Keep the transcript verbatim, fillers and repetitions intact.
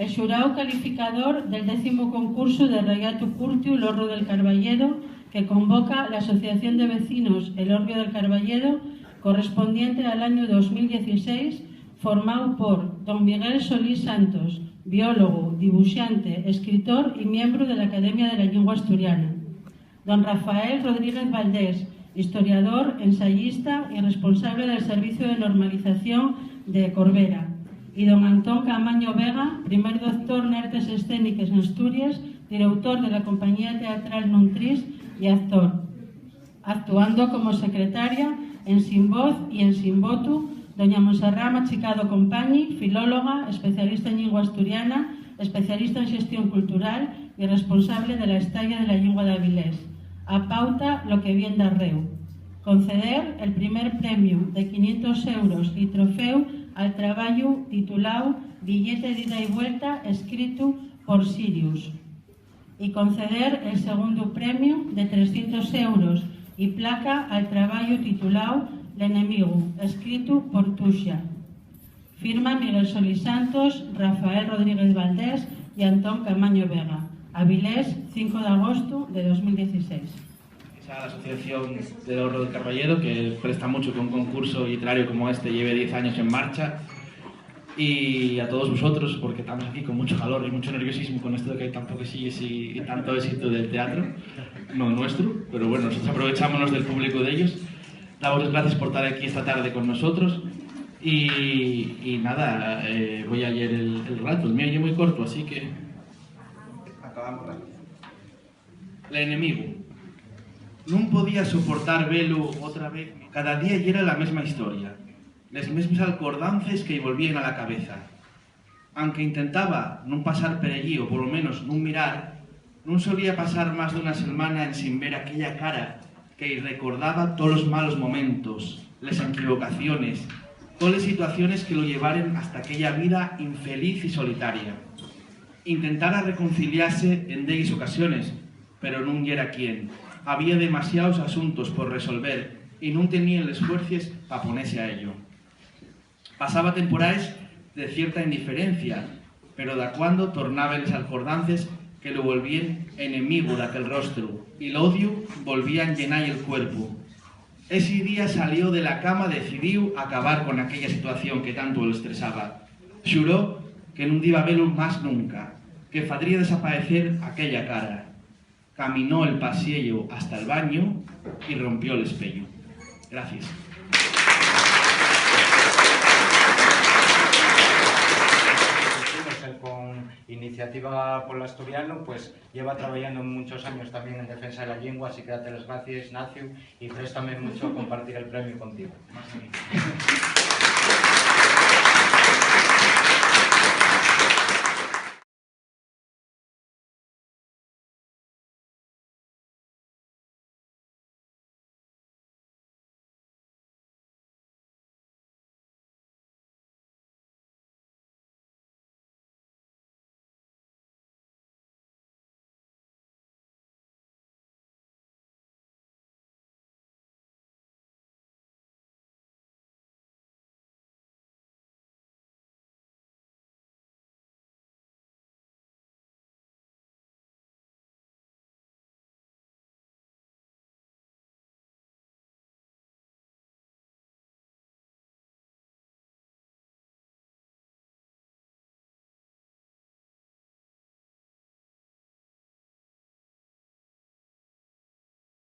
El xuráu calificador del décimu concursu de Rayatu Curtiu L'Horru del Carballedo, que convoca l'Asociación de Vecinos El Horru del Carballedo, correspondiente al añu dos mil dieciséis, formáu por don Miguel Solís Santos, biólogu, dibuxante, escritor y miembru de l'Academia de la Llingua Asturiana; don Rafael Rodríguez Valdés, historiador, ensayista y responsable del Servicio de Normalización de Corbera; y don Antón Caamaño Vega, primer doctor n'Artes Escéniques n'Asturies, direutor de la Compañía Teatral Nun Tris y actor, actuando como secretaria, ensin voz y ensin votu, doña Montserrat Machicado Compañi, filóloga, especialista en llingua asturiana, especialista en xestión cultural y responsable de la Estaya de la Llingua d'Avilés. Apauta lo que vien darréu. Conceder el primer premiu de quinientos euros y troféu al trabayu tituláu Billete d'ida y vuelta, escritu por Sirius, y conceder el segundu premiu de trescientos euros y placa al trabayu tituláu L'enemigu, escritu por Tuxa. Firma Miguel Solís Santos, Rafael Rodríguez Valdés y Antón Caamaño Vega. Avilés, cinco d'agostu de dos mil dieciséis. A la Asociación del Horru del Carballedo, que presta mucho que un concurso literario como este lleve diez años en marcha, y a todos vosotros, porque estamos aquí con mucho calor y mucho nerviosismo con esto de que hay tan poques silles y, y tanto éxito del teatro, no nuestro, pero bueno, nosotros aprovechámonos del público de ellos. Damos las gracias por estar aquí esta tarde con nosotros y, y nada, eh, voy a leer el, el relato. El mío es muy corto, así que acabamos aquí. L'enemigu. Nun podía soportar velu otra vez. Cada día yera la mesma historia, les mesmes alcordances que-y volvíen a la cabeza. Anque intentaba nun pasar per ellí, o polo menos nun mirar, nun solía pasar más d'una selmana ensin ver aquella cara que-y recordaba tolos malos momentos, les equivocaciones, toles situaciones que lo llevaren hasta aquella vida infeliz y solitaria. Intentara reconciliase en delles ocasiones, pero nun yera quien. Había demasiaos asuntos por resolver y nun tenía les fuercies pa ponese a ello. Pasaba temporaes de cierta indiferencia, pero dacuando tornaben les alcordances que lo volvíen enemigu d'aquel rostru, y l'odiu volvía enllenar-y el cuerpu. Esi día salió de la cama decidíu a acabar con aquella situación que tantu lo estresaba. Xuró que nun diba velu más nunca, que fadría desapaecer aquella cara. Caminó el pasiello hasta el bañu y rompió l'espeyu. Gracias. Con Iniciativa pol Asturianu, pues, lleva trabajando muchos años también en defensa de la lengua, así que date las gracias, Ignacio, y préstame mucho compartir el premio contigo. Más a mí.